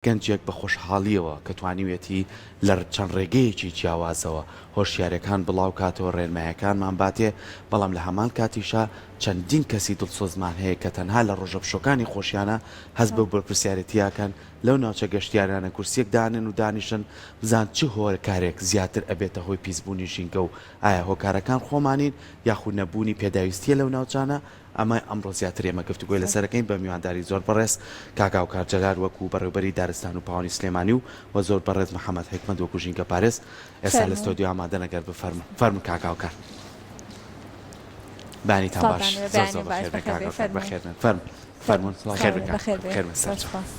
گەنجێک بە خۆشحاڵییەوە کە توانیویەتی لە چەند ڕێگەیەکی جیاوازەوە هۆشیارییەکان بڵاوکاتەوە، ڕێنمایەکانمان باتێ، بەڵام لە هەمان کاتیشا چەندین کەسی دڵسۆزمان هەیە کە تەنها لە ڕۆژە پشۆکانی خۆشیانا هەست بەو بەرپرسیارێتییە ئەکەن لەو ناوچە گەشتیارانە کورسییەک دانێن و دانیشن بزان چ هۆکارێک زیاتر ئەبێتە هۆی پیسبوونی ژینگە و ئایا هۆکارەکان خۆمانین یاخود نەبوونی پێداویستییە لەو ناوچانە ئەمە ئەمڕۆ زیاتر ئێمە گفتوگۆی لەسەر ئەکەین بە میوانداری زۆر بەڕێز کاک هاوکار جەلال وەکو بەڕێوبەری دارستان و پاوانی سلێمانی و وە زۆر بەڕێز محەمەد حیکمەت وەکو ژینگە پارێز ئێستا لە فەرموو. ستۆدیۆ ئامادەن ئەگەر بفەرموون فەرموون کاک هاوکار بەیانیتان باش سڵاوتان لێبێ زۆر زۆر بەیانی باش بەخێر بێن بەخێر کاک بێی هاوکار فەرموون بەخێر بێن فەرموون فەرموون فەرموون خێر سڵاو بێن لێ کاک بەخێر بێ بەخێر بێن زۆر سەرچاو. سوپاس.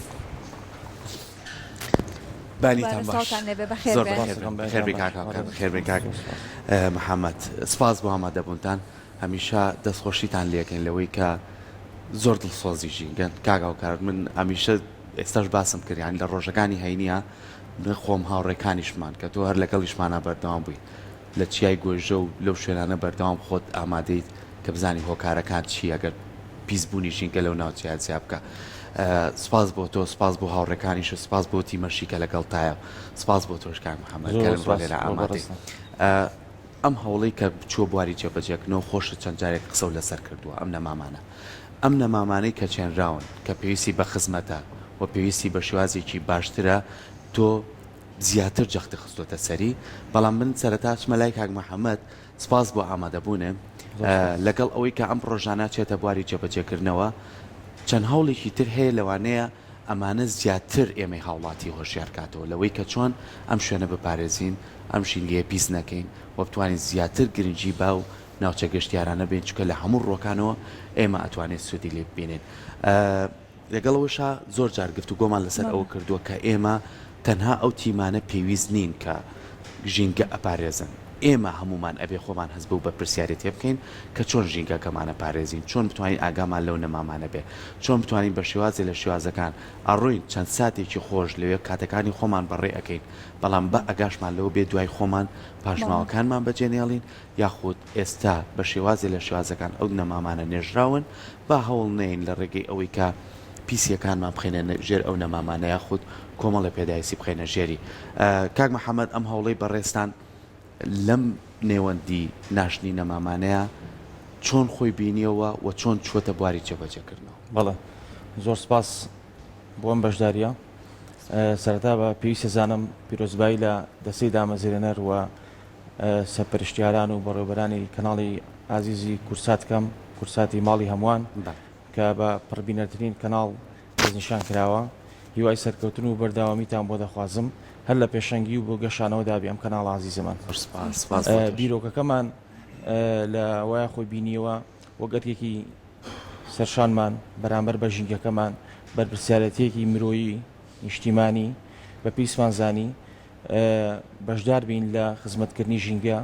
بەیانیتان دووبارە باش سڵاوتان لێبێ بەخێر زۆر بێن. بەخێر بێن بەخێر بێن کاک هاوکار بەخێر بێن کاک محەمەد سپاس بۆ ئامادەبوونتان. هەمیشە دەست خۆشیتان لێکەین لەوەی کە زۆر دڵسۆزی ژینگەن کاک هاوکار من هەمیشە ئێستاش باسم کرد یانی لە ڕۆژەکانی هەینیە من خۆم هاوڕێکانیشمان کە تۆ هەر لەگەڵیشمانا بەردەوام بووی لە چیای گۆیژە و لەو شوێنانە بەردەوام خۆت ئامادەیت کە بزانی هۆکارەکان چییە گەر پیسبوونی ژینگە لەو ناوچەیە زیا بکە سپاس بۆ تۆ سپاس بۆ هاوڕێکانیش و سپاس بۆ تیمەشی کە لەگەڵتایە سپاس بۆ تۆش کاک محەممەد زۆر کە لەم سپاس ڕۆ لێرە بۆ ئامادەی بەڕێزتان. ئەم هەوڵەی کە چووە بواری جێبەجێکردنەوە خۆشت چەند جارێک قسەو لەسەر کردووە ئەم نەمامانە ئەم نەمامانەی کە چێنراون کە پێویستی بە خزمەتە و پێویستی بە شێوازێکی باشترە تۆ زیاتر جەخت خستۆتە سەری بەڵام من سەرەتا ئەچمە لای کاک محەمەد سپاس بۆ ئامادەبوونێ لەگەڵ ئەوەی کە ئەم پڕۆژانە چێتە بواری جێبەجێکردنەوە چەند هەوڵێکی تر هەیە لەوانەیە ئەمانە زیاتر ئێمەی هاوڵاتی هۆشیار کاتەوە لەوەی کە چۆن ئەم شوێنە بپارێزین، ئەم ژینگەیە پیس نەکەین و بتوانین زیاتر گرنگی بەو ناوچە گەشتیارانە بەین چونکە لە هەموو ڕووەکانەوە ئێمە ئەتوانین سوودی لێ ببینین. لەگەڵ ئەوەشا زۆر جار گفتوگۆمان لەسەر ئەوە کردووە کە ئێمە تەنها ئەو تیمانە پێویست نین کە ژینگە ئەپارێزن، ئێمە هەموومان ئەبێ خۆمان هەست بەو بەرپرسیارێتیە بکەین کە چۆن ژینگەکەمان ئەپارێزین، چۆن بتوانین ئاگامان لەو نەمامانە بێ، چۆن بتوانین بە شێوازێ لە شێوازەکان ئەڕۆین چەند ساتێکی خۆش لەوێ کاتەکانی خۆمان بەڕێ ئەکەین، بەڵام با ئاگاشمان لەوە بێ دوای خۆمان پاشماوەکانمان بەجێ نێڵین، یاخود ئێستا بە شێوازێ لە شێوازەکان ئەو نەمامانە نێژراون، با هەوڵ نەیەین لە ڕێگەی ئەوەی کە پیسیەکانمان بخەینە ژێر ئەو نەمامانە یاخود کۆمەڵێ پێداویستی بخەینە ژێری. کاک محەمەد ئەم هەوڵەی بەڕێزتان لەم نێوەندی ناشتنی نەمامانەیا چۆن خۆی بینیەوە و چۆن چووەتە بواری جێبەجێکردنەوە؟ بەڵێ زۆر سپاس بۆ ئەم بەشداریە. سەرەتا بە پێویست دەزانم پیرۆزبایی لە دەستەی دامەزرێنەر و سەرپەرشتیاران و بەڕێوەبەرانی کەناڵی ئازیزی کورسات کەم، کورساتی ماڵی هەمووان کە بە پڕبینەرترین کەناڵ دەستنیشان کراوە. هیوای سەرکەوتن و بەردەوامیتان بۆ دەخوازم هەر لە پێشەنگی و بۆ گەشانەوەدا بی ئەم کەناڵە ئازیزەمان. زۆر سپاس، سپاس بۆ تۆش. بیرۆکەکەمان لە وایە خۆی بینیەوە وەک ئەرکێکی سەرشانمان بەرامبەر بە ژینگەکەمان، بەرپرسیارێتییەکی مرۆیی نیشتیمانی بە پێویستمان زانی بەشدار بین لە خزمەتکردنی ژینگە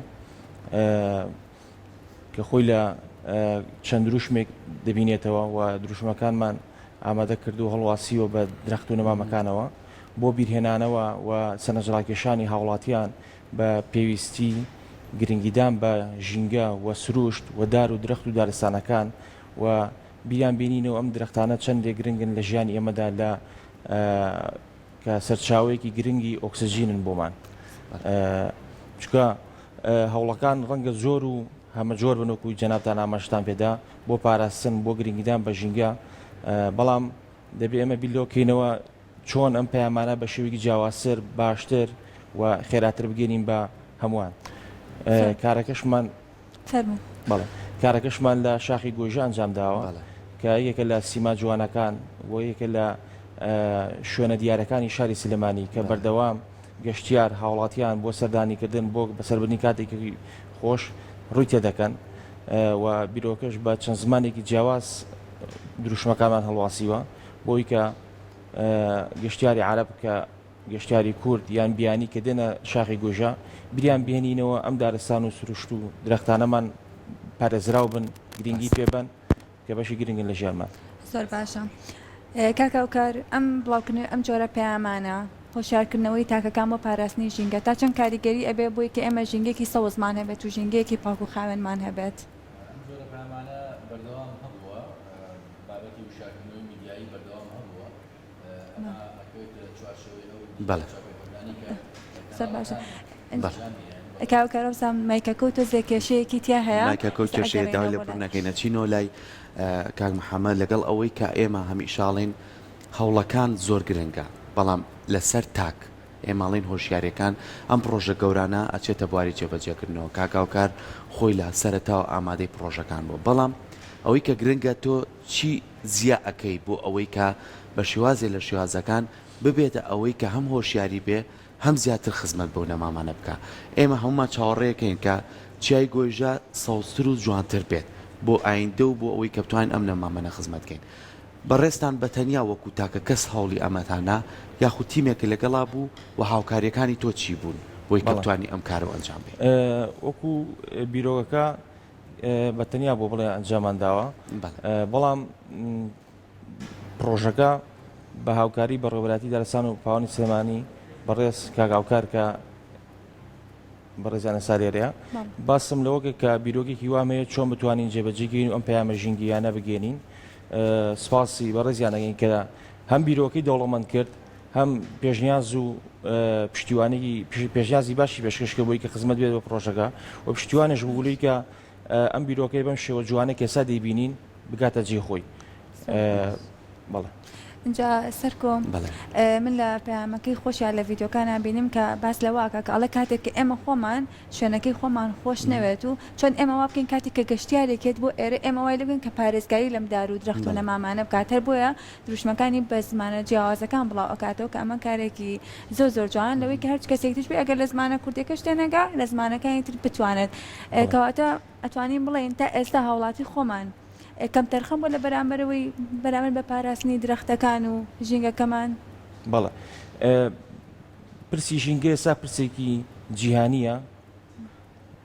کە خۆی لە چەند دروشمێک دەبینێتەوە و دروشمەکانمان ئامادە کرد و هەڵواسیوە بە درەخت و نەمامەکانەوە بۆ بیرهێنانەوە و سەرنجڕاکێشانی هاوڵاتیان بە پێویستی گرنگیدان بە ژینگە و سروشت و دار و درەخت و دارستانەکان و بیان بینینەوە ئەم درەختانە چەندێک گرنگن لە ژیانی ئێمەدا لە کە سەرچاوەیەکی گرنگی ئۆکسجینن بۆمان چونکە هەوڵەکان ڕەنگە زۆر و هەمەجۆر بن وەکو جەنابتان ئاماژەتان پێدا بۆ پاراستن بۆ گرنگیدان بە ژینگە بەڵام دەبێ ئێمە بیر لەوە کەینەوە چۆن ئەم پەیامانە بە شێوەیەکی جیاوازتر باشتر و خێراتر بگەینین بە هەمووان کارەکەشمان فەرموو. بەڵێ کارەکەشمان لە شاخی گۆیژە ئەنجام داوە کە یەکێکە لە سیما جوانەکان و یەکێکە لە شوێنە دیارەکانی شاری سلێمانی کە بەردەوام گەشتیار هاوڵاتیان بۆ سەردانیکردن بۆ بەسەربردنی کاتێکی خۆش ڕووی تێدەکەن و بیرۆکەش بە چەند زمانێکی جیاواز دروشمەکانمان هەڵواسیوە بۆی کە گەشتیاری عەرەب کە گەشتیاری کورد یان بیانی کە دێنە شاخی گۆیژە بیریان بهێنینەوە ئەم دارستان و سروشت و درەختانەمان پارێزراو بن گرنگی پێ بەن کە بەشی گرنگن لە ژیانمان. زۆر باشە کاک هاوکار ئەم بڵاوکردنەوەی ئەم جۆرە پەیامانە هۆشیارکردنەوەی تاکەکان بۆ پاراستنی ژینگە تا چەند کاریگەری ئەبێ بۆی کە ئێمە ژینگەیەکی سەوزمان هەبێت و ژینگەیەکی پاک و خاوێنمان هەبێت؟ ئەم جۆرە پەیامانە بەردەوام هەبووە، بابەتی وشیارکردنەوەی میدیایی بەردەوام هەبووە، ئەمە ئەکەوێتە چوارچێوەی. بەڵێ. زۆر باشە. کاکە کارۆسا مایکەکە و تۆزێ کێشەیەکی تیا هەیە. مایکەکە و کێشەیە داوای لێبوردن ئەکەین ئەچینەوە لای کاک محەمەد لەگەڵ ئەوەی کە ئێمە هەمیشە ئەڵێین هەوڵەکان زۆر گرنگە بەڵام لەسەر تاک ئێمە ئەڵێین هۆشیاریەکان ئەم پڕۆژە گەورانە ئەچێتە بواری جێبەجێکردنەوە کاک هاوکار خۆی لە سەرەتاوە ئامادەی پڕۆژەکان بووە بەڵام ئەوەی کە گرنگە تۆ چی زیا ئەکەی بۆ ئەوەی کە بە شێوازێ لە شێوازەکان ببێتە ئەوەی کە هەم هۆشیاری بێ هەم زیاتر خزمەت بەو نەمامانە بکا. ئێمە هەموومان چاوەڕێیەکەین کە چیای گۆیژە سەوزتر و جوانتر بێت بۆ ئایندە و بۆ ئەوەی کە بتوانین ئەم نەمامانە خزمەت کەین. بەڕێزتان بە تەنیا وەکوو تاکە کەس هەوڵی ئەمەتان نا یاخود تیمێکت لەگەڵا بوو و هاوکارییەکانی تۆ چی بوون بۆی کە بەڵێ. بتوانی ئەم کارەو ئەنجام بەی؟ وەکوو بیرۆکەکە بە تەنیا بۆ بڵێ ئەنجامان داوە. بەڵێ. بەڵام پڕۆژەکە بە هاوکاری بەڕێوەبەرایەتی دارستان و پاوانی سلێمانی بەڕێز کاک هاوکار کە بەڕێزیان ئێستا لێرەیە باسم لەوە کرد کە بیرۆکێکی وام هەیە چۆن بتوانین جێبەجێکەین و ئەم پەیامە ژینگەیانە بگەێنین سپاسی بەڕێزیان ئەکەین کە هەم بیرۆکەی دەوڵەمەند کرد هەم پێشنیاز و پشتیوانێکی پێشنیازی باشی پێشکەش کرد بۆی کە خزمەت بێت بە پڕۆژەکە و پشتیوانش بوو کە ئەم بیرۆکەی بەم شێوە جوانە کە ئێستا دەیبینین بگاتە جێی خۆی بەڵێ. ئینجا سەرکۆ من لە پەیامەکەی خۆشیا لە ڤیدیۆکانا بینیم کە باس لەوە ئەکا کە ئەڵێ کاتێک کە ئێمە خۆمان شوێنەکەی خۆمان خۆش نەوێت و چۆن ئێمە وا بکەین کاتێک کە گەشتیارێک یەت بۆ ئێرە ئێمە وای لێ بکەین کە پارێزگاری لەم دار و درەخت و نەمامانە بکات هەر بۆیە دروشمەکانی بە زمانە جیاوازەکان بڵاو ئەکاتەوە کە ئەمە کارێکی زۆر زۆر جوان لەوەی کە هەرچ کەسێک تریش بێ ئەگەر لە زمانە کوردیەکەش تێنەگا لە زمانەکانی تر بتوانێت کەواتە ئەتوانین بڵێین تا ئێستا هاوڵاتی خۆمان کەمتەرخەم بووە لە بەرامبەرەوەی بەرامبەر بە پاراستنی درەختەکان و ژینگەکەمان؟ بەڵێ پرسی ژینگە ئێستا پرسێکی جیهانییە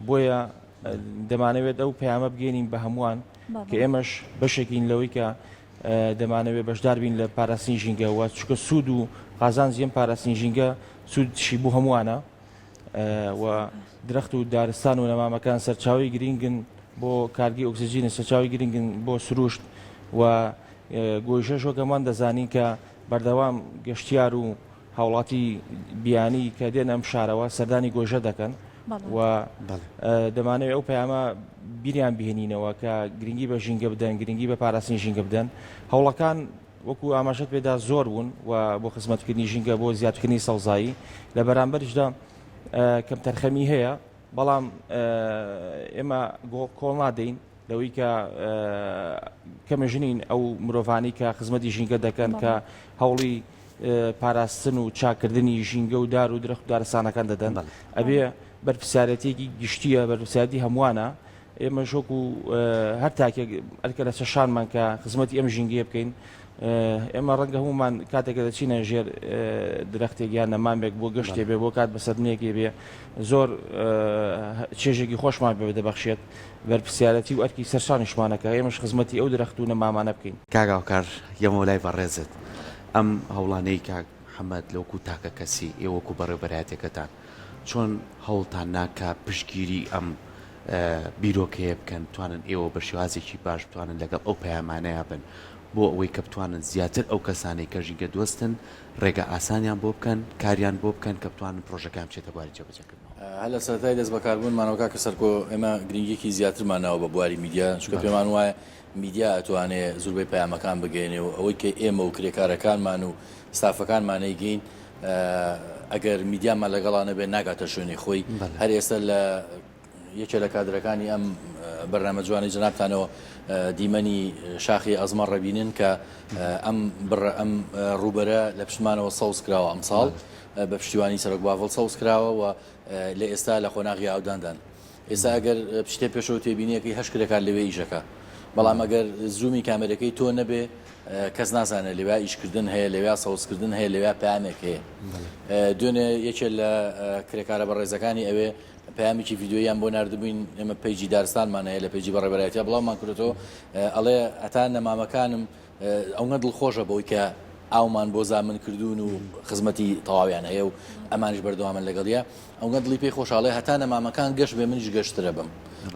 بۆیە دەمانەوێت ئەو پەیامە بگەێنین بە هەمووان کە ئێمەش بەشێکین لەوەی کە دەمانەوێت بەشدار بین لە پاراستنی ژینگە و چونکە سوود و قازانجی ئەم پاراستنی ژینگە سوودشی بۆ هەمووانە و درەخت و دارستان و نەمامەکان سەرچاوەی گرینگن بۆ کارگەی ئۆکسجین سەرچاوەی گرینگن بۆ سروشت و گۆیژەش وەک هەمووان دەزانین کە بەردەوام گەشتیار و هاوڵاتی بیانی کە دێن ئەم شارەوە سەردانی گۆیژە دەکەن و دەمانەوێت ئەو پەیامە بیریان بهێنینەوە کە گرنگی بە ژینگە بدەن گرنگی بە پاراستنی ژینگە بدەن هەوڵەکان وەکو ئاماژەت پێدا زۆر بوون و بۆ خزمەتکردنی ژینگە بۆ زیادکردنی سەوزایی لە بەرامبەریشدا کەمتەرخەمی هەیە بەڵام ئێمە کۆڵ نادەین لەوەی کە کەمژنین ئەو مرۆڤانی کە خزمەتی ژینگە دەکەن کە هەوڵی پاراستن و چاکردنی ژینگە و دار و درەخت و دارستانەکان دەدەن ئەبێ بەرپرسیارەتێکی گشتیە بەرپرسیارەتی هەمووانە ئێمەش وەکو هەر تاکێک ئەرکە لەسەر شانمان کە خزمەتی ئەم ژینگەیە بکەین ئێمە ڕەنگە هەمومان کاتێک کە دەچینە ژێر درەختێک یان نەمامێک بۆ گەشتێ بێ بۆ کات بەسەرنێکی بێ زۆر چێژێکی خۆشمان پێ دەبەخشێت بەرپرسیارەتی و ئەرکی سەرشانیشمانەکە ئێمەش خزمەتی ئەو درەخت و نەمامانە بکەین. کاک هاوکار یەمەوە لای بەڕێزت ئەم هەوڵانەی کاک محمد لە وەکو تاکە کەسی ئێوە وەکو بەڕێوبەرایەتیەکەتان چۆن هەوڵتان نا کە پشتگیری ئەم بیرۆکەیە بکەن بتوانن ئێوە بە شێوازێکی باش بتوانن لەگەڵ ئەو پەیامانەیا بن بۆ ئەوەی کە بتوانن زیاتر ئەو کەسانەی کە ژینگە دۆستن ڕێگە ئاسانیان بۆ بکەن کاریان بۆ بکەن کە بتوانن پرۆژەکەیان بچێتە بواری جێبەجێکردنەوە. هەر لە سەرەتای دەستبەکاربوونمانەوە کاکە سەرکۆ ئێمە گرنگیەکی زیاترمان ناوە بە بواری میدیا چونکە پێمان وایە میدیا ئەتوانێ زوربەی پەیامەکان بگەیەنێ و ئەوەی کە ئێمە و کرێکارەکانمان و ستافەکانمان ئەیگەین ئەگەر میدیامان لەگەڵا نەبێ ناگاتە شوێنی خۆی هەر ئێستا لە یەکێ لە کادرەکانی ئەم بەرنامە جوانەی جەنابتانەوە دیمەنی شاخی ئەزمەڕ ڕەبینن کە ئەم بڕە ئەم ڕووبەرە لە پشتمانەوە سەوز کراوە ئەمساڵ بە پشتیوانی سەرۆک باڤڵ سەوز کراوە و لە ئێستا لە قۆناغی ئاوداندان. ئێستا ئەگەر بچیتە پێشەوە تێبینیەکەی هەش کرێکار لەوێ ئیشەکا بەڵام ئەگەر زوومی کامێرەکەی تۆ نەبێ کەس نازانێت لەویا ئیشکردن هەیە لەویا سەوزکردن هەیە لەویا پامێک هەیە دوێنێ یەکێ لە کرێکارە بەڕێزەکانی ئەوێ پەیامێکی ڤیدیۆییان بۆ ناردبووین ئێمە page ی دارستانمان هەیە لە page ی بەڕێوەبەرایەتیا بڵاومان کردەوە ئەڵێ هەتا نەمامەکانم ئەونە دڵخۆشە بەوەی کە ئاومان بۆ زامن کردوون و خزمەتی تەواویان هەیە و ئەمانیش بەردەوامن لەگەڵیا ئەونە دڵی پێی خۆشحاڵێ هەتا نەمامەکان گەش بێ منیش گەشترە بم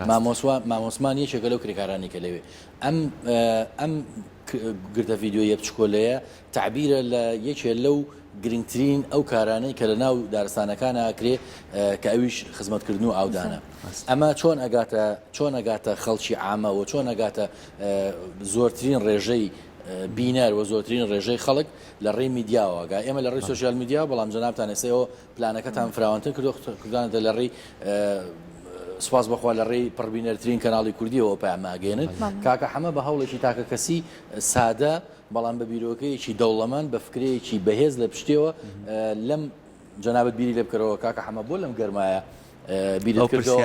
مامۆسوا مامۆسمان یەکێکە لەو کرێکارانی کە لەوێ ئەم ئەم گرتە ڤیدیۆیە بچکۆلەیە تعبیرە لە یەکێ لەو. گرنگترین ئەو کارانەی کە لە ناو دارستانەکان ئەکرێ کە ئەویش خزمەتکردن و ئاودانە. ئەمە چۆن ئەگاتە چۆن ئەگاتە خەڵکی عامە و چۆن ئەگاتە زۆرترین ڕێژەی بینەر و زۆرترین ڕێژەی خەڵک لە ڕێی میدیاوە گا ئێمە لە ڕێی سۆشیال میدیا بەڵام جەنابتان ئێستا ئێوە پلانەکەتان فراوانتر کردو کردانەتە لە ڕێی سوپاس بەخوا لە ڕێی پڕبینەرترین کەناڵی کوردیەوە پەیامە ئەگەیەنن کاکە حەمە بە هەوڵێکی تاکە کەسی سادە بەڵام بە بیرۆکەیەکی دەوڵەمەند بە فکرەیەکی بەهێز لە پشتیەوە لەم جەنابت بیری لێ بکەرەوە کاکە حەمە بۆ لەم گەرمایە بیرت کردەوە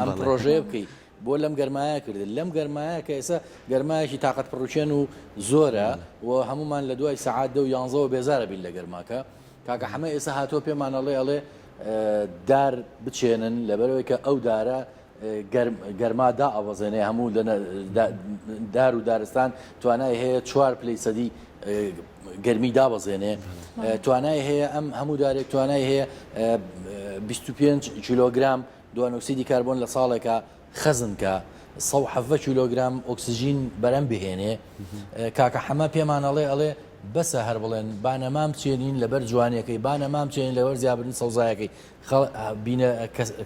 ئەم پرۆژەیە بکەی بۆ لەم گەرمایە کردت لەم گەرمایە کە ئێستا گەرمایەکی تاقەت پڕوکێن و زۆرە و هەمومان لە دوای سەعات دە و یانزەوە بێزارە بین لە گەرماکە کاکە حەمە ئێستا هاتووە پێمان ئەڵێ ئەڵێ دار بچێنن لەبەرەوەی کە ئەو دارە گەرما دا ئەبەزێنێ هەموو دار و دارستان توانای هەیە چوار پلەی سەدی گەرمی دابەزێنێ توانای هەیە ئەم هەموو دارێک توانای هەیە 25 کیلۆگرام دوانۆکسیدی کاربۆن لە ساڵێکا خەزن کا 117 کیلۆگرام ئۆکسجین بەرەم بهێنێ کاکە حەمە پێمان ئەڵێ ئەڵێ بەسە هەر بڵێن با نەمام چێنین لەبەر جوانیەکەی با نەمام چێنین لەبەر زیابردنی سەوزایەکەی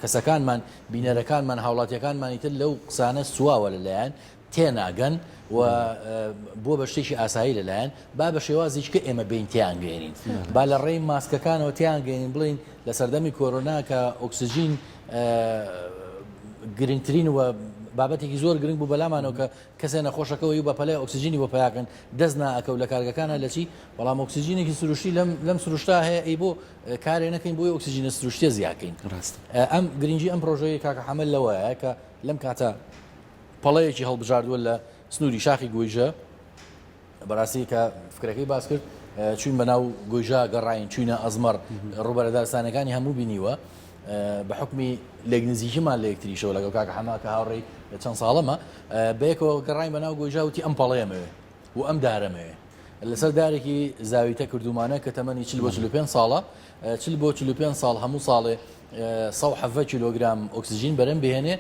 کەسەکانمان بینەرەکانمان هاوڵاتیەکانمانی تر لەو قسانە سواوە لەلایەن تێناگەن و بووە بە شتێکی ئاسایی لەلایەن با بە شێوازێکی کە ئێمە بین تیان گەێنین با لە ڕێی ماسکەکانەوە تیان گەێنین بڵین لە سەردەمی کۆرۆنا کە ئۆکسجین گرنگترین و بابەتێکی زۆر گرنگ بوو بەلامانەوە کە کەسێ نەخۆشەکەەوەی بە پەلای ئۆکسجینی بۆ پیاکەن دەست ناکە و لە کارگەکانە لەچی بەڵام ئۆکسجینێکی سروشتی لەم لەم سروشتا هەیە ئەی بۆ کارێ نەکەین بۆی ئۆکسجینە سروشتیە زیاکەین ڕاست ئەم گرنگی ئەم پرۆژەیە کاکە حەمە لەوەیە کە لەم کاتە پەڵەیەکی هەڵبژاردووە لە سنووری شاخی گۆیژە، بەڕاستی کە فکرەکەی باس کرد چوین بەناو گۆیژە گەڕاین چوینە ئەزمەڕ ڕووبەرە دارستانەکانی هەموو بینیوە بە حکمی لێک نزیکیمان لە یەکتریشەوە لەگەڵ کاکە حەما کە هاوڕێی چەند ساڵەمە بەیەکەوە گەڕاین بەناو گۆیژە وتی ئەم پەڵەیەمەوێ و ئەم دارەمەوێ لەسەر دارێکی زاویتە کردومانە کە تەمەنی 40 بۆ 45 ساڵە 40 بۆ 45 ساڵ هەموو ساڵێ 117 کیلۆگرام ئۆکسجین بەرەم بهێنێ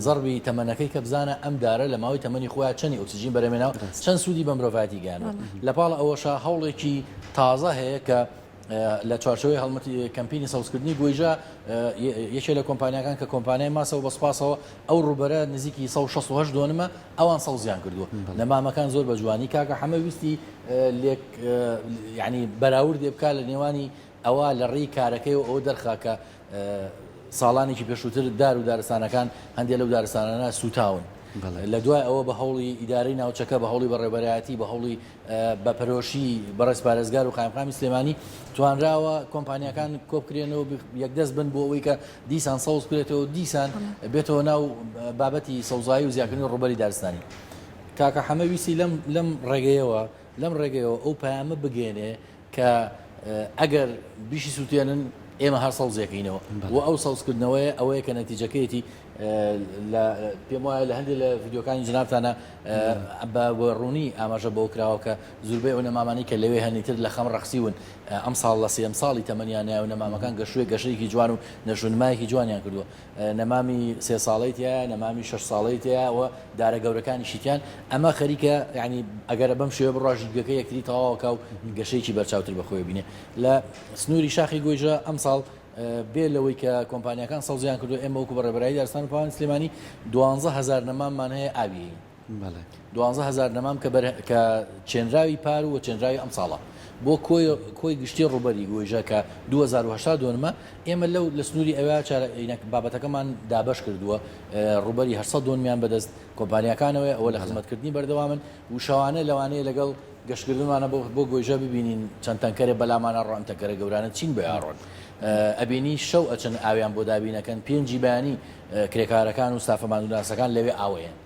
زەڕبی تەمەنەکەی کە بزانە ئەم دارە لە ماوەی تەمەنی خۆیان چەنی ئۆکسجین بەرەمێنا و چەند سوودی بە مرۆڤایەتی گەیاندووە لە پاڵ ئەوەشا هەوڵێکی تازە هەیە کە لە چوارچێوەی هەڵمەتی کەمپینی سەوزکردنی گۆیژە یەکێ لە کۆمپانیاکان کە کۆمپانیای ماسەوە بە سوپاسەوە ئەو ڕووبەرە نزیکی 168 دۆنمە ئەوان سەوزیان کردووە نەمامەکان زۆر بە جوانی کاکە حەمە ویستی لێک یعنی بەراوردێ بکا لە نێوانی ئەوە لە ڕێی کارەکەی و ئەوە دەرخا کە ساڵانێکی پێشووتر دار و دارستانەکان هەندێک لەو دارستانانە سووتاون. لە دوای ئەوە بە هەوڵی ئیدارەی ناوچەکە بە هەوڵی بەڕێوەبەرایەتی بە هەوڵی بە پەرۆشی بەڕێز پارێزگار و قایمقامی سلێمانی توانراوە کۆمپانیاکان کۆبکرێنەوە یەکدەست بن بۆ ئەوەی کە دیسان سەوز بکرێتەوە دیسان بێتەوە ناو بابەتی سەوزایی و زیاکردنی ڕووبەری دارستانی. کاکە حەمە ویستی لەم لەم ڕێگەیەوە لەم ڕێگەیەوە ئەو پەیامە بگەێنێ کە ئەگەر بیشی سووتێنن ئێمە هەر سەوزێکینەوە و ئەو سەوزکردنەوەیە ئەوەیە کە نەتیجەکەیەتی لە پێم وایە لە هەندێک لە ڤیدیۆکانی جنابتانە بە ڕوونی ئاماژە بەوە کراوە کە زوربەی ئەو نەمامانەی کە لەوێ هەن ئیتر لە خەم ڕەخسیون ئەم ساڵ لە سێیەم ساڵی تەمەنیانە و نەمامەکان گەشوێ گەشەیەکی جوان و نەشونمایەکی جوانیان کردووە نەمامی سێ ساڵەی تایە نەمامی شەش ساڵەی تایە و دارە گەورەکانیشی تیان ئەمە خەریکە یعنی ئەگەر بەم شێوە بڕوا ژینگەکە یەکتری تەواوەکە و گەشەیەکی بەرچاوتر بەخۆی بینێ لە سنووری شاخی گۆیژە ئەمساڵ بێ لەوەی کە کۆمپانیاکان سەوزیان کردو ئێمە وەکو بەڕێوەبەرایی دارستان و پاوانی سلێمانی 12000 نەماممان هەیە ئاوی بەڵێ. 12000 نەمام کە بەر کە چێنراوی پار و چێنراوی ئەمساڵە بۆ کۆی کۆی گشتی ڕووبەری گۆیژە کە 2080 دۆنمە ئێمە لەو لە سنووری ئەوە چارە بابەتەکەمان دابەش کردووە ڕووبەری 800 دۆنمیان بەدەست کۆمپانیاکانەوەی ئەوە لە خزمەتکردنی بەردەوامن و شەوانە لەوانەیە لەگەڵ گەشتکردنمانە بۆ بۆ گۆیژە ببینین چەند تەنکەرێ بەلامانە ڕۆن تەنکەرە گەورانە چین بۆ ئاڕۆن ئەبینی شەو ئەچن ئاویان بۆ دابینەکەن پێنجی بەیانی کرێکارەکان و ستافە ماندووناسەکان لەوێ ئاوەیەن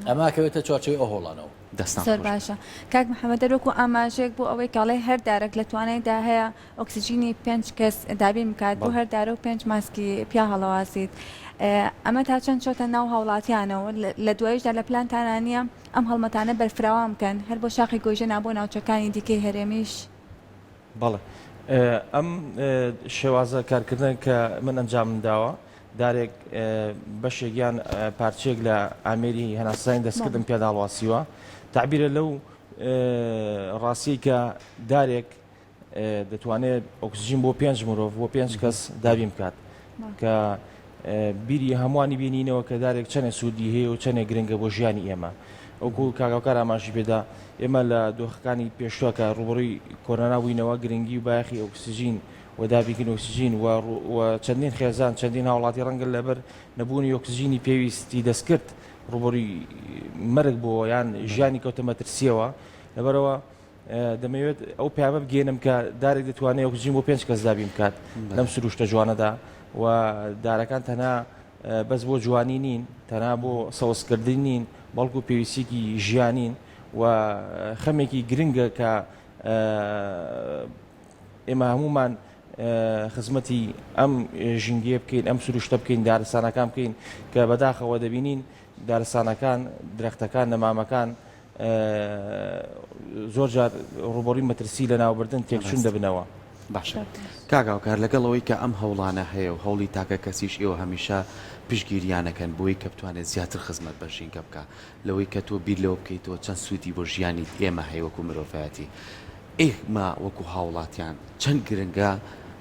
ئەمە ئەکەوێتە چوارچێوەی ئەو هۆڵانەوە. دەستان زۆر خۆش بێت. باشە کاک محمد هەر وەکو ئاماژەیەک بۆ ئەوەی کە ئەڵێ هەر دارەک لە توانایدا هەیە ئۆکسجینی پێنج کەس دابین بکات بۆ بەڵێ. هەر دارە و پێنج ماسکی پیا هەڵەواسیت ئەمە تا چەند چۆتە ناو هاوڵاتیانەوە لە دواییشدا لە پلانتانا نییە ئەم هەڵمەتانە بەرفراوان بکەن هەر بۆ شاخی گۆیژە نا بۆ ناوچەکانی دیکەی هەرێمیش؟ بەڵێ ئەم شێوازە کارکردنە کە من ئەنجامم داوە دارێک بەشێک یان پارچەیەک لە ئامێری هەناسەدانی دەستکردم پێدا هەڵواسیوە تەعبیرە لەو ڕاستیەی کە دارێک. دەتوانێت ئۆکسجین بۆ پێنج مرۆڤ بۆ پێنج کەس دابین بکات کە بیری هەمووانی بینینەوە کە دارێک چەنێ سوودی هەیە و چەنێ گرنگە بۆ ژیانی ئێمە. وەکو کاک هاوکار ئاماژی پێدا ئێمە لە دۆخەکانی پێشووە کە ڕووبەڕووی کۆرۆنا بووینەوە گرنگی و بایەخی ئۆکسجین و دابینکردنی ئۆکسجین و و چەندین خێزان چەندین هاوڵاتی ڕەنگە لەبەر نەبوونی ئۆکسجینی پێویستی دەستکرد ڕووبەڕووی مەرگ بۆ یان ژیانی کەوتە مەترسیەوە لەبەرەوە دەمەوێت ئەو پەیامە بگەێنم کە دارێک دەتوانێت ئۆکسجین بۆ پێنج کەس دابین بکات لەم سروشتە جوانەدا و دارەکان تەنها بەس بۆ جوانی نین تەنها بۆ سەوزکردن نین بەڵکو پێویستیکی ژیانین و خەمێکی گرنگە کە ئێمە هەمومان خزمەتی ئەم ژینگەیە بکەین ئەم سروشتە بکەین دارستانەکان بکەین کە بەداخەوە دەبینین دارستانەکان درەختەکان نەمامەکان زۆر جار ڕووبەڕووی مەترسی لەناوبردن تێکچوون دەبنەوە. باشە کاک هاوکار لەگەڵ ئەوەی کە ئەم هەوڵانە هەیە و هەوڵی تاکە کەسیش ئێوە هەمیشە پشتگیریانەکەن بۆی کە بتوانێت زیاتر خزمەت بە ژینگە بکا لەوەی کە تۆ بیر لەوە بکەیتەوە چەند سوودی بۆ ژیانی ئێمە هەیە وەکو مرۆڤایەتی ئێمە وەکو هاوڵاتیان چەند گرنگە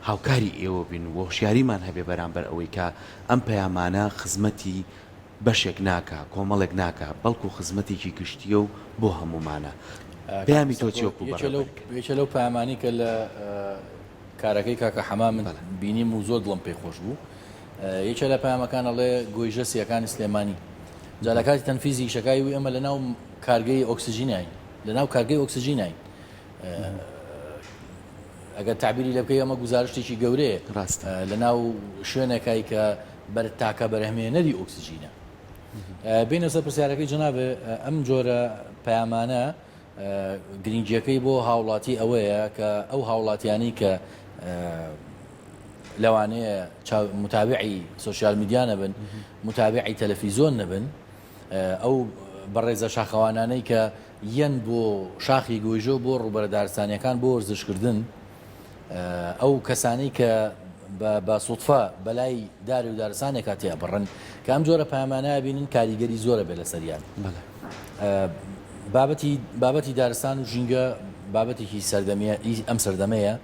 هاوکاری ئێوە بین و هۆشیاریمان هەبێ بەرامبەر ئەوەی کە ئەم پەیامانە خزمەتی بەشێک ناکا، کۆمەڵێک ناکا، بەڵکو خزمەتێکی گشتییە و بۆ هەموومانە. پەیامی تۆ چیە وەکو بەڕێوەبەری کەلار؟ یەکێ لەو پەیامانەی کە لە کارەکەی کاکە حەمە من بینیم و زۆر دڵم پێی خۆش بوو، یەکێ لە پەیامەکان ئەڵێ گۆیژە سییەکانی سلێمانی جا لە کاتی تەنفیزی ئیشەکای وی ئێمە لەناو کارگەی ئۆکسجیناین، لەناو کارگەی ئۆکسجیناین. ئەگەر تەعبیری لێ بکەی ئەمە گوزارشتێکی گەورەیە ڕاستە. لە ناو شوێنێکای کە بەر تاکە بەرهەمهێنەری ئۆکسجینە. بێینە سەر پرسیارەکەی جەنابێ ئەم جۆرە پەیامانە گرنگیەکەی بۆ هاوڵاتی ئەوەیە کە ئەو هاوڵاتیانەی کە لەوانەیە متابعی سۆشیال میدیا نەبن متابعی تەلەفیزۆن نەبن ئەو بەڕێزە شاخەوانانەی کە یەن بۆ شاخی گۆیژە و بۆ ڕووبەرە دارستانیەکان بۆ وەرزشکردن، ئەو کەسانەی کە بە سوتفە بەلای دارێ و دارستانێکا تێئەپەڕن کە ئەم جۆرە پەیامانە ئەبینن کاریگەری زۆرە بێ لەسەریان. بابەتی بابەتی دارستان و ژینگە بابەتێکی سەردەمیە ئەم سەردەمەیە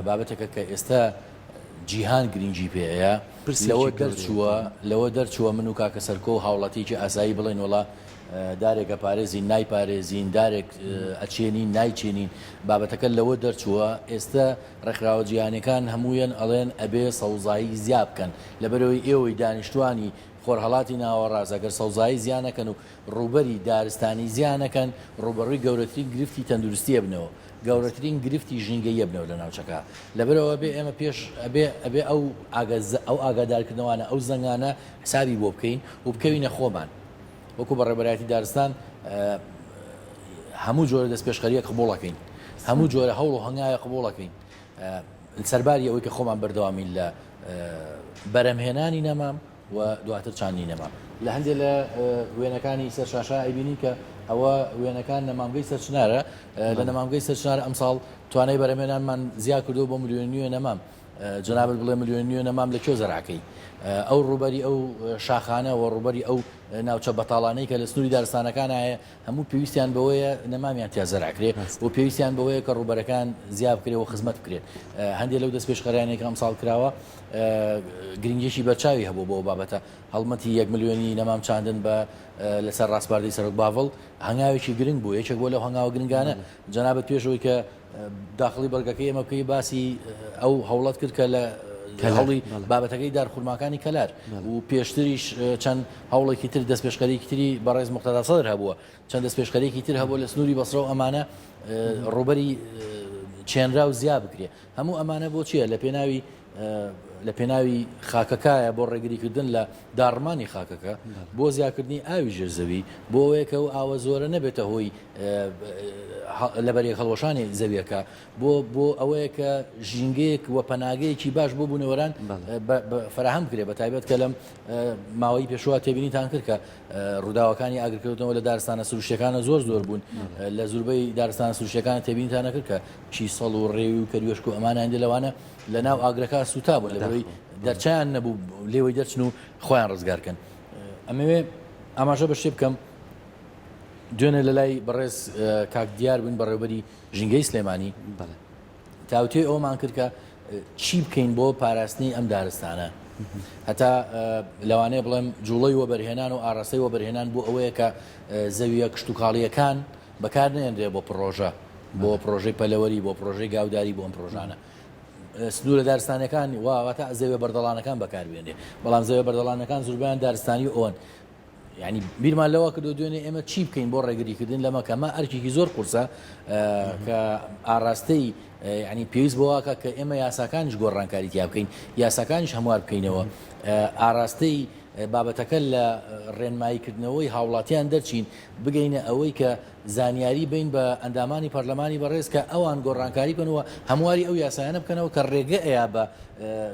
بابەتێکە کە ئێستا جیهان گرنگی پێیە لەوە دەرچووە لەوە دەرچووە من و کاکە سەرکۆ و هاوڵاتیەکی ئاسایی بڵێن وڵا دارێک ئەپارێزین نایپارێزین دارێک ئەچێنین نایچێنین بابەتەکە لەوە دەرچووە ئێستا ڕێکخراوە جیهانەکان هەموویان ئەڵێن ئەبێ سەوزایی زیا بکەن لەبەرەوەی ئێوەی دانیشتوانی خۆرهەڵاتی ناوەڕاست ئەگەر سەوزایی زیا نەکەن و ڕووبەری دارستانی زیا نەکەن ڕووبەڕووی گەورەترین گرفتی تەندروستی ئەبنەوە گەورەترین گرفتی ژینگەیی ئەبنەوە لە ناوچەکە لەبەرئەوە ئەبێ ئێمە پێش ئەبێ ئەبێ ئەو ئاگە ئەو ئاگادارکردنەوانە ئەو زەنگانە حسابی بۆ بکەین و بکەوینە خۆمان وەکو بەڕێوەبەرایەتی دارستان هەموو جۆرە دەستپێشخەرییەک قبوڵ ئەکەین هەموو جۆرە هەوڵ و هەنگاوێک قبوڵ ئەکەین سەرباری ئەوەی کە خۆمان بەردەوامین لە بەرهەمهێنانی نەمام و دواتر چاندنی نەمام. لە هەندێک لە وێنەکانی سەر شاشە ئەیبینین کە ئەوە وێنەکان نەمامگەی سەرچنارە، لە نەمامگەی سەرچنار ئەمساڵ توانای بەرهەمهێنانمان زیاد کردووە بۆ ملیۆن نوێ نەمام. جەنابت بڵێ ملیۆن نوێ نەمام لە کوێ زەرعەکەی؟ ئەو ڕووبەری ئەو شاخانە و ڕووبەری ئەو ناوچە بەتاڵانەی کە لە سنووری دارستانەکان هەیە هەموو پێویستیان بەوەیە نەمامیان تیا زەرع کرێ و پێویستیان بەوەیە کە ڕووبەرەکان زیا بکرێ و خزمەت بکرێت. هەندێک لەو دەستپێشخەریانەی کە ئەمساڵ کراوە گرنگیەکی بەرچاوی هەبوو بۆ ئەو بابەتە. هەڵمەتی یەک ملیۆنی نەمام چاندن بە لەسەر ڕاسپاردەی سەرۆک باڤڵ هەنگاوێکی گرنگ بوو، یەکێک بووە لەو هەنگاوە گرنگانە. جەنابت پێش ئەوەی کە داخڵی بڕگەکەی ئێمە بکەی باسی ئەو هەوڵەت کرد کە لە هەوڵی بابەتەکەی دارخورماکانی کەلار و پێشتریش چەند هەوڵێکی تر دەستپێشخەرێکی تری بەڕێز موقتەدا سەدر هەبووە چەند دەستپێشخەرێکی تر هەبووە لە سنووری بەسرە و ئەمانە ڕووبەری چێنرا و زیا بکرێ هەموو ئەمانە بۆ چییە لە پێناوی لە پێناوی خاکەکایە بۆ ڕێگریکردن لە داڕمانی خاکەکە بۆ زیاکردنی ئاوی ژێر زەوی بۆ ئەوەیە کە ئەو ئاوە زۆرە نەبێتە هۆی لەبەریەک هەڵوەشانی زەویەکە بۆ بۆ ئەوەیە کە ژینگەیەک و پەناگەیەکی باش بۆ بوونەوەران فراهەم بکرێ بە تایبەت کە لەم ماوەی پێشوە تێبینیتان کرد کە ڕووداوەکانی ئاگرکەوتنەوە لە دارستانە سروشتەکانە زۆر زۆر بوون لە زوربەی دارستانە سروشتەکان تێبینیتان نەکرد کە کیسەڵ و ڕێوی و کەروێشک و ئەمانە هەندێک لەوانە لە ناو ئاگرەکە سووتا بوون لەبەرەوەی دەرچیان نەبوو لێوەی دەرچن و خۆیان ڕزگارکەن ئەمەوێ ئاماژە بە شتێ بکەم دوێنێ لە لای بەڕێز کاک دیار بووین بەڕێوبەری ژینگەی سلێمانی. تاوتوێی ئەوەمان کرد کە چی بکەین بۆ پاراستنی ئەم دارستانە. هەتا لەوانەیە بڵێم جوڵەی وەبەرهێنان و ئاراستەی وەبەرهێنان بۆ ئەوەیە کە زەوییە کشتوکاڵییەکان بەکار نەهێنرێ بۆ پڕۆژە، بۆ پڕۆژەی پەلەوەری، بۆ پڕۆژەی گاوداری، بۆ ئەم پڕۆژانە. سنوورە دارستانیەکان واتە زەویە بەردەڵانەکان بەکاربێنرێ، بەڵام زەویە بەردەڵانەکان زوربەیان دارستانی و ئەوەن. یعنی بیرمان لەوە کردو دوێنێ ئێمە چی بکەین بۆ ڕێگریکردن لەمە کە ئەمە ئەرکێکی زۆر قورسە کە ئاراستەی یعنی پێویست بۆواکە کە ئێمە یاساکانیش گۆڕانکاری تیا بکەین یاساکانیش هەموار بکەینەوە ئاراستەی بابەتەکە لە ڕێنماییکردنەوەی هاوڵاتیان دەرچین بگەینە ئەوەی کە زانیاری بین بە ئەندامانی پەرلەمانی بەڕێز کە ئەوان گۆڕانکاری بکەن و هەمواری ئەو یاسایانە بکەنەوە کە ڕێگە ئەیا بە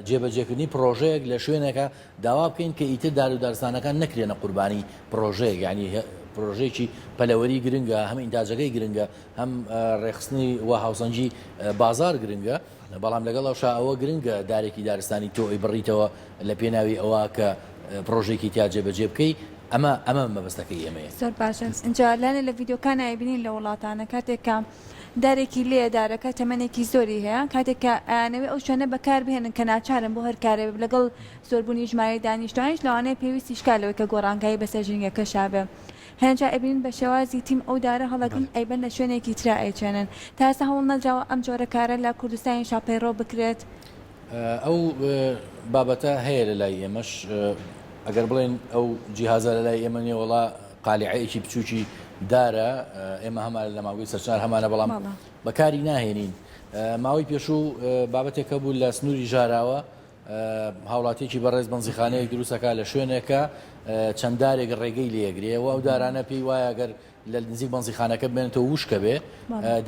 جێبەجێکردنی پڕۆژەیەک لە شوێنێکە داوا بکەین کە ئیتر دار و دارستانەکان نەکرێنە قوربانی پڕۆژەیەک یانی پڕۆژەیەکی پەلەوەری گرنگە هەم ئینتاجەکەی گرنگە هەم ڕێکخستنی و هاوسەنگی بازار گرنگە بەڵام لەگەڵ ئەوشا ئەوە گرنگە دارێکی دارستانی تۆ ئەیبڕیتەوە لە پێناوی ئەوە کە پڕۆژەیەکی تیا جێبەجێ بکەی ئەمە ئەمە مەبەستەکەی ئێمەیە. زۆر باشە ئینجا لانێ لە ڤیدیۆکانا ئەیبینین لە وڵاتانە کاتێک کە دارێکی لێیە دارەکە تەمەنێکی زۆری هەیە کاتێک کە ئەیانەوێ ئەو شوێنە بەکار بهێنن کە ناچارن بۆ هەر کارێ لەگەڵ زۆربوونی ژمارەی دانیشتوانیش لەوانەیە پێویستیش کا لەوەی کە گۆڕانکاری بەسەر ژینگەکەشا بێ هەنجا ئەبینین بە شێوازی تیم ئەو دارە هەڵەگرن ئەیبەن لە شوێنێکی ترا ئەیچێنن تا ئێستا هەوڵ نەدراوە ئەم جۆرە کارە لە کوردستانیشا پەیڕەو بکرێت؟ ئەو بابەتە هەیە لە لای ئێمەش ئەگەر بڵێن ئەو جیهازە لە لای ئێمە نیە وەڵا قالیعەیەکی بچووکی دارە ئێمە هەمانە لە ماوەی سەرچنار هەمانە بەڵام بەکاری ناهێنین ماوەی پێشوو بابەتێک هەبوو لە سنووری ژاراوە هاوڵاتیەکی بەڕێز بەنزیخانەیەک دروستەکە لە شوێنێکە چەند دارێک ڕێگەی لێگرێ و ئەو دارانە پێی وایە گەر لە نزیک بەنزیخانەکە بمێنێتەوە وشکە بێ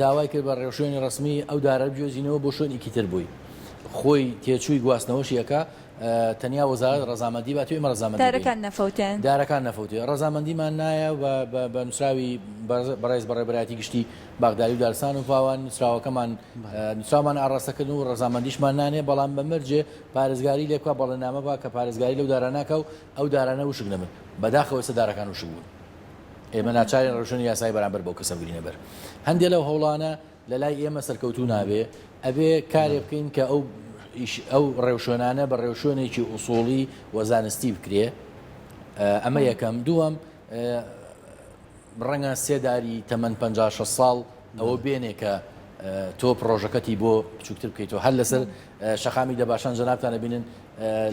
داوای کرد بە ڕێوشوێنی ڕەسمی ئەو دارە بگوێزینەوە بۆ شوێنێکی تر بووی خۆی تێچووی گواستنەوەشی ئەکا تەنیا وەزارەت ڕەزامەندی بات و ئێمە ڕەزامەندی دارەکان نەفەوتێن دارەکان نەفەوتێ ڕەزامەندیمان نایە بە نووسراوی بەڕێز بەڕێبەرایەتی گشتی باغداری و دارستان و پاوان نووسراوەکەمان نووسراومان ئاڕاستەکردن و ڕەزامەندیشمان نانێ بەڵام بە مەرجێ پارێزگاری لێ بکا بەڵێنامە با کە پارێزگاری لەو دارە ناکا و ئەو دارانە وشک نەبن بەداخەوە ئێستا دارەکان وشک بوون ئێمە ناچارین ڕێوشوێنی یاسایی بەرامبەر بەو کەسە بگرینە بەر. هەندێ لەو هەوڵانە لە لای ئێمە سەرکەوتوو نابێ، ئەبێ کارێ بکەین کە ئەو ئەو ڕێوشوێنانە بە ڕێوشوێنێکی ئوسوڵی و زانستی بکرێ. ئەمە یەکەم. دووەم، ڕەنگە سێ داری تەمەن 50 60 ساڵ ئەوە بێنێ کە تۆ پڕۆژەکەتی بۆ بچووکتر بکەیتەوە. هەر لەسەر شەقامی دەباشان جەنابتان ئەبینن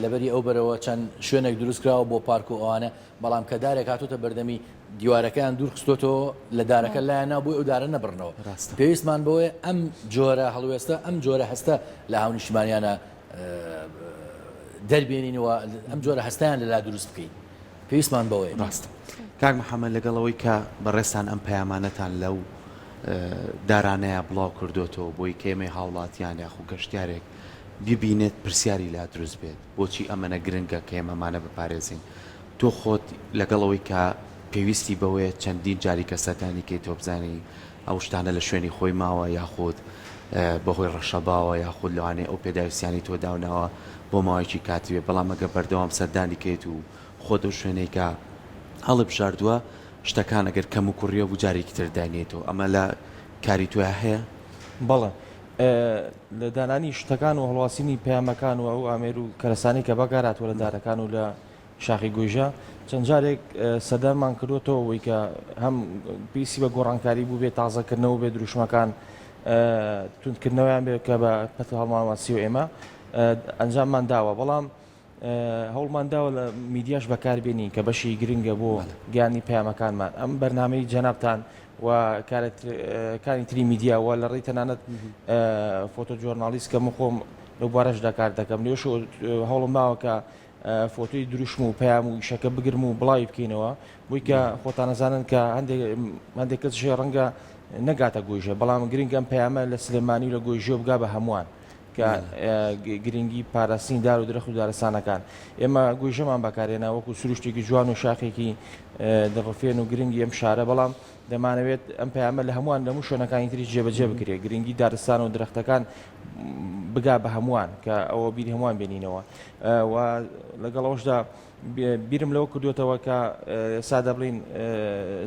لەبەری ئەو بەرەوە چەند شوێنێک دروست کراوە بۆ پارک و ئەوانە، بەڵام کە دارێک هاتۆتە بەردەمی دیوارەکەیان دوور خستۆتەوە لە دارەکە لایان نا بۆی ئەو دارە نەبڕنەوە ڕاستە. پێویستمان بەوەیە ئەم جۆرە هەڵوێستە ئەم جۆرە هەستە لە هاونیشتمانیانە دەربێنین و ئەم جۆرە هەستیان لەلا دروست بکەین پێویستمان بەوەیە. ڕاستە کاک محەمەد لەگەڵ ئەوەی کە بەڕێزتان ئەم پەیامانەتان لەو دارانەیە بڵاو کردۆتەوە بۆی کە ئێمەی هاوڵاتیان یاخو گەشتیارێک ببینێت پرسیاری لا دروست بێت بۆچی ئەمەنە گرنگە کە ئێمە ئەمانە بپارێزین؟ تۆ خۆت لەگەڵ ئەوەی کە پێویستی بەوەیە چەندین جاری کە سەردانی کەی تۆ بزانی ئەو شتانە لە شوێنی خۆی ماوە یاخود بەهۆی ڕەشەباوە یاخود لەوانەیە ئەو پێداویستیانەی تۆ داوناوە بۆ ماوەیەکی کاتی بێت بەڵام ئەگەر بەردەوام سەردانی کەیت و خۆت ئەو شوێنەی کە هەڵبژاردووە شتەکان ئەگەر کەموکوڕیە بوو جارێکی تر داینێتەوە ئەمە لە کاری تۆیا هەیە؟ بەڵێ لە دانانی شتەکان و هەڵواسینی پەیامەکان و ئەو ئامێر و کەرەسانەی کە بەکارهاتووە لە دارەکان و لە شاخی گۆیژە چەند جارێک سەردانمان کردووەتەوە ئەوەی کە هەم پێویستی بە گۆڕانکاری بوو بێ تازەکردنەوە بێ دروشمەکان توندکردنەوەیان بێ کە بە پەت هەڵمانواسی و ئێمە ئەنجاممان داوە بەڵام هەوڵمان داوە لە میدیاش بەکاربێنین کە بەشی گرنگە بۆ گەیاندنی پەیامەکانمان ئەم بەرنامەی جەنابتان و کارەکانی تری میدیا و لە ڕێی تەنانەت فۆتۆ جۆرناڵیست کە من خۆم لەو بوارەشدا کار دەکەم لێش هەوڵم ماوە کە فۆتۆی دروشم و پەیام و ئیشەکە بگرم و بڵاوی بکەینەوە بۆی کە خۆتانەزانن کە هەندێک هەندێک کەس ژێ ڕەنگە نەگاتە گۆیژە بەڵام گرنگە ئەم پەیامە لە سلێمانی و لە گۆیژەوە بگا بە هەمووان. کە گرنگی پاراستنی دار و درەخت و دارستانەکان. ئێمە گۆیژەمان بەکارهێنا وەکو سروشتێکی جوان و شاخێکی دڵڕفێن و گرنگی ئەم شارە، بەڵام دەمانەوێت ئەم پەیامە لە هەمووان لە هەموو شوێنەکانی تریش جێبەجێ بکرێت، گرنگی دارستان و درەختەکان بگا بە هەمووان کە ئەوە بیری هەمووان بێنینەوە و لەگەڵ ئەوەشدا بیرم لەوە کردوێتەوە کە سادە بڵین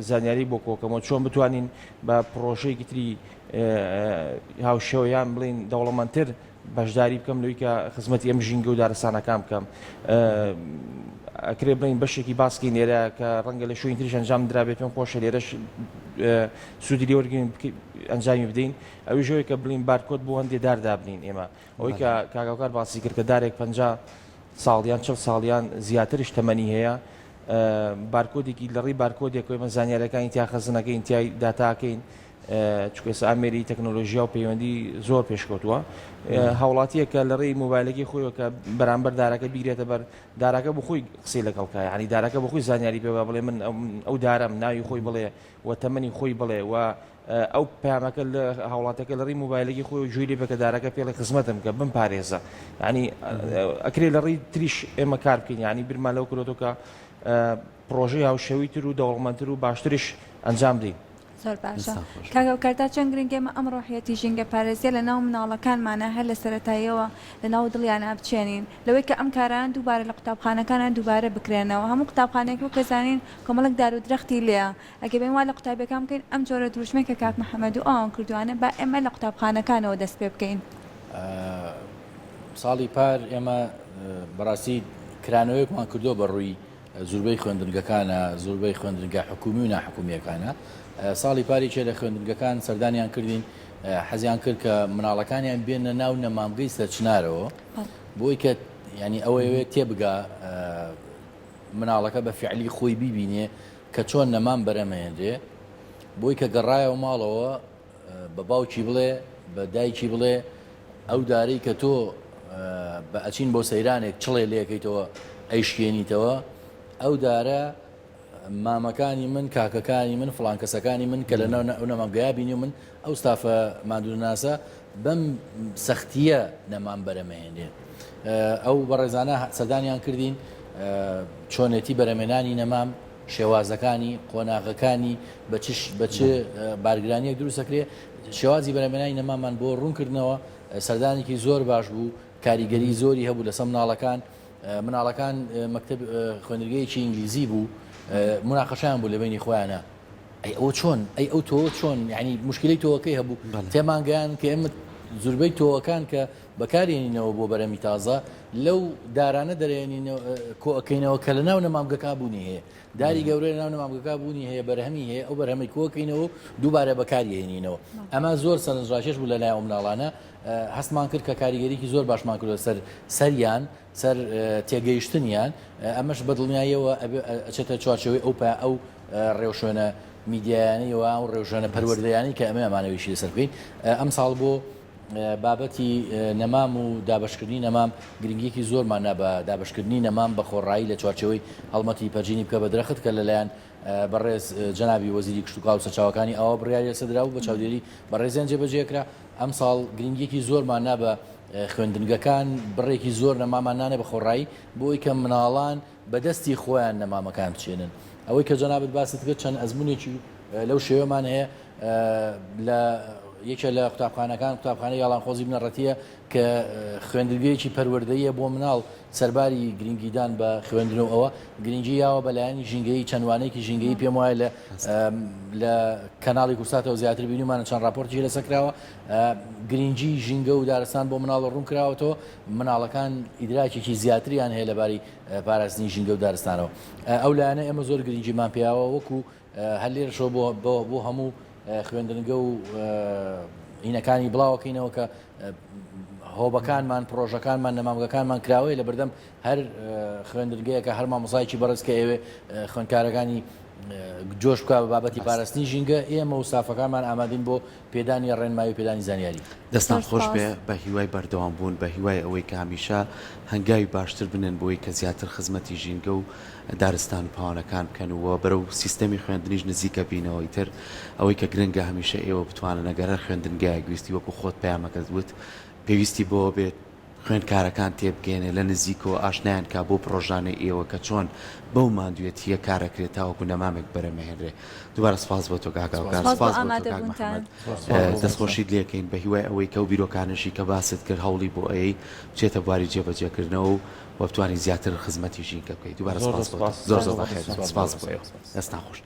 زانیاری بۆ کۆکەمەوە چۆن بتوانین بە پڕۆژەیەکی تری. هاوشێوە یان بڵێین دەوڵەمەندتر بەشداری بکەم لەوەی کە خزمەتی ئەم ژینگە و دارستانەکان بکەم. ئەکرێ بڵێین بەشێکی باسکەین لێرە کە ڕەنگە لە شوێنی تریش ئەنجام درابێت پێم خۆشە لێرەش سوودی لێ وەرگرین ئەنجامی بدەین ئەویش ئەوەیە کە بڵێین بارکۆد بۆ هەندێ دار دابنین ئێمە ئەوەی کە کاک هاوکار باسی کرد کە دارێک 50 ساڵ یان 40 ساڵ یان زیاترش تەمەنی هەیە بارکۆدێکی لە ڕێی بارکۆدێکەوە ئێمە زانیاریەکانی تیا خەزنەکەین تیای داتاکەین چونکە ئێستا ئامێری تەکنۆلۆژیا و پەیوەندی زۆر پێشکەوتووە هاوڵاتیەک کە لە ڕێی مۆبایلەکەی خۆیەوە کە بەرامبەر دارەکە بیگرێتە بەر دارەکە بۆ خۆی قسەی لەگەڵ کا یعنی دارەکە بۆ خۆی زانیاری پێ بڵێ من ئەو دارەم ناوی خۆی بڵێ و تەمەنی خۆی بڵێ و ئەو پامەکە لە هاوڵاتەکە لە ڕێی مۆبایلەکەی خۆی گوێی لێ بێ کە دارەکە پێڵێ خزمەتم کە بمپارێزە یعنی ئەکرێ لە ڕێی تریش ئێمە کار بکەین یعنی بیرمان لەو کردۆتەوە کە پڕۆژەی هاوشێوەی تر و دەوڵەمەندتر و باشتریش ئەنجام بدەین. زۆر باشە کاک هاوکار تا چەند گرنگە ئێمە ئەم ڕۆحیەتی ژینگە پارێزیە لە ناو مناڵەکانمانا هەر لە سەرەتاییەوە لە ناو دڵیانا بچێنین لەوەی کە ئەم کارانە دووبارە لە قوتابخانەکانا دووبارە بکرێنەوە هەموو قوتابخانەیەک وەک ئەزانین کۆمەڵێک دار و درەختی لێیە ئەگەر بێین وا لە قوتابیەکان بکەین ئەم جۆرە دروشمەی کە کاک محەمەد و ئەوان کردوویانە با ئێمە لە قوتابخانەکانەوە دەست پێ بکەین. ساڵی پار ئێمە بەڕاستی کرانەوەیەکمان کردووە بە ڕووی زوربەی خوێندنگەکانە، زۆربەی خوێندنگە حکومی و ناحکومییەکانە. ساڵی پار یەکێ لە خوێندنگەکان سەردانیان کردین، حەزیان کرد کە مناڵەکانیان بێنە ناو نەمامگەی سەرچنارەوە بۆی کە یانی ئەوەیەوێت تێبگا مناڵەکە بە فعلی خۆی بیبینێ کە چۆن نەمام بەرەمەێنرێ بۆی کە گەڕایەوە ماڵەوە بە باوکی بڵێ بە دایکی بڵێ ئەو دارەی کە تۆ بە ئەچین بۆ سەیرانێک چڵێ لێکەیتەوە ئەیشکێنیتەوە ئەو دارە مامەکانی من کاکەکانی من فڵان کەسەکانی من کە لە ناو ئەو نەمامگەیا بینی من ئەو ستافە ماندووناسە بەم سەختیە نەمام بەرەمەهێنێ ئەو بەڕێزانە سەردانیان کردین چۆنێتی بەرەمێنانی نەمام شێوازەکانی، قۆناغەکانی، بە چ بە چ بارگرانییەک دروست دەکرێ، شێوازی بەرهەمهێنانی نەمامان بۆ ڕوون کردنەوە، سەردانێکی زۆر باش بوو، کاریگەری زۆری هەبوو لەسەر مناڵەکان، مناڵەکان مەکتەب خوێندنگەیەکی ئینگلیزی بوو، موناقەشەیان بوو لە بەینی خۆیانا، ئەی ئەوە چۆن، ئەی ئەو تۆوە چۆن، یانی موشکیلەی تۆوەکەی هەبوو، تێمان گەیاند کە ئێمە زوربەی تۆوەکان کە بەکارێنینەوە بۆ بەرهەمی تازە، لەو دارانە دەرێنینەوە کۆئەکەینەوە کە لەناو نەمامگەکا بوونی هەیە. داری گەورە لەناو نەمامگەکا بوونی هەیە، بەرهەمی هەیە، ئەو بەرهەمەی کۆکەینەوە و دووبارە بەکاری هێنینەوە. ئەمە زۆر سەرنجڕاکێش بوو لەلای ئەو مناڵانە. هەستمان کرد کە کاریگەریی زۆر باشمان کردووە سەر سەریان، سەر تێگەیشتنیان. ئەمەش بە دڵنیاییەوە ئەچێتە چوارچێوەی ئەو ئەو ڕێوشوێنە میدیایانەی و ئەو ڕێوشوێنە پەروەردەیانەی کە ئەمە ئەمانەوێ ئیشی لەسەر بکەین. ئەمساڵ بۆ بابەتی نەمام و دابەشکردنی نەمام گرنگیەکی زۆرمان نا بە دابەشکردنی نەمام بە خۆڕایی لە چوارچێوەی هەڵمەتی پەرجینی بکە بە درەخت کە لەلایەن بەڕێز جەنابی وەزیری کشتوکاڵ و سەرچاوەکانی ئاوە بڕیاری لەسەر درا و بە چاودێری بەڕێزیان جێبەجێ کرا. ئەمساڵ گرنگیەکی زۆرمان نا بە خوێندنگەکان بڕێکی زۆر نەمامان نانێ بە خۆڕایی بۆ ئەوەی کە مناڵان بە دەستی خۆیان نەمامەکان بچێنن. ئەوەی کە جەنابت باست کرد چەند ئەزموونێکی لەو شێوەمان هەیە لە یەکێ لە قوتابخانەکان قوتابخانەی یاڵانخۆزی بنەڕەتییە کە خوێندنگەیەکی پەروەردەییە بۆ مناڵ سەرباری گرنگیدان بە خوێندن و ئەوە گرنگی یاوە بە لایەنی ژینگەیی چەند وانەیەکی ژینگەیی پێم وایە لە لە کەناڵی کوردساتەوە زیاتر بینیومانە چەند راپۆرتیشی لەسەر کراوە گرنگی ژینگە و دارستان بۆ مناڵ ڕوون کراوەتەوە مناڵەکان ئیدراکێکی زیاتریان هەیە لەبارەی پاراستنی ژینگە و دارستانەوە ئەو لایەنە ئێمە زۆر گرنگیمان پیاوە وەکو هەر لێرەشەوە بۆ بۆ بۆ هەموو خوێندنگە و هینەکانی بڵاوەکەینەوە کە هۆبەکانمان پرۆژەکانمان نەمامگەکانمان کراوەیە لە بەردەم هەر خوێندنگەیەکە هەر مامۆسایکی بەڕێز کە ئەوێ خوێندکارەکانی جۆش بکە بە بابەتی پاراستنی ژینگە ئێمە و ستافەکانمان ئامادەین بۆ پێدانی ڕێنمایی و پێدانی زانیاری. دەستان خۆش بێ بە هیوای بەردەوام بوون بە هیوای ئەوەی کە هەمیشە هەنگاوی باشتر بنێن بۆی کە زیاتر خزمەتی ژینگە و دارستان و پاوانەکان بکەن و بەرەو سیستەمی خوێندنیش نزیکە بینەوە ئیتر ئەوەی کە گرنگە هەمیشە ئێوە بتوانن ئەگەر هەر خوێندنگایەک ویستی وەکو خۆت پەیامەکەت وت پێویستی بەوە بێت خوێندکارەکان تێبگەیەنێ لە نزیکەوە ئاشنایان کا بەو پڕۆژانەی ئێوە کە چۆن بەو ماندوێتییە کارەکرێت تاوەکو نەمامێک بەرەمەهێنرێ دووبارە سپاس بۆ تۆ کاک هاوکار سپاس بۆ سپاس بۆ تۆ کاک ئامادەبوونتان. محەمەد دەستخۆشیت لێکەین بە هیوای ئەوەی کە ئەو بیرۆکانەشی کە باست کرد هەوڵی بۆ ئەیەی بچێتە بواری جێبەجێکردنەوە و وە بتوانی زیاتر خزمەتی ژینگە بکەی دووبارە زۆر سپاس زۆر بۆ تۆ سپاس زۆر زۆر زۆر زۆر بەخێر سپاس سپاس بۆ بۆ ئێوە دەستتان خۆش.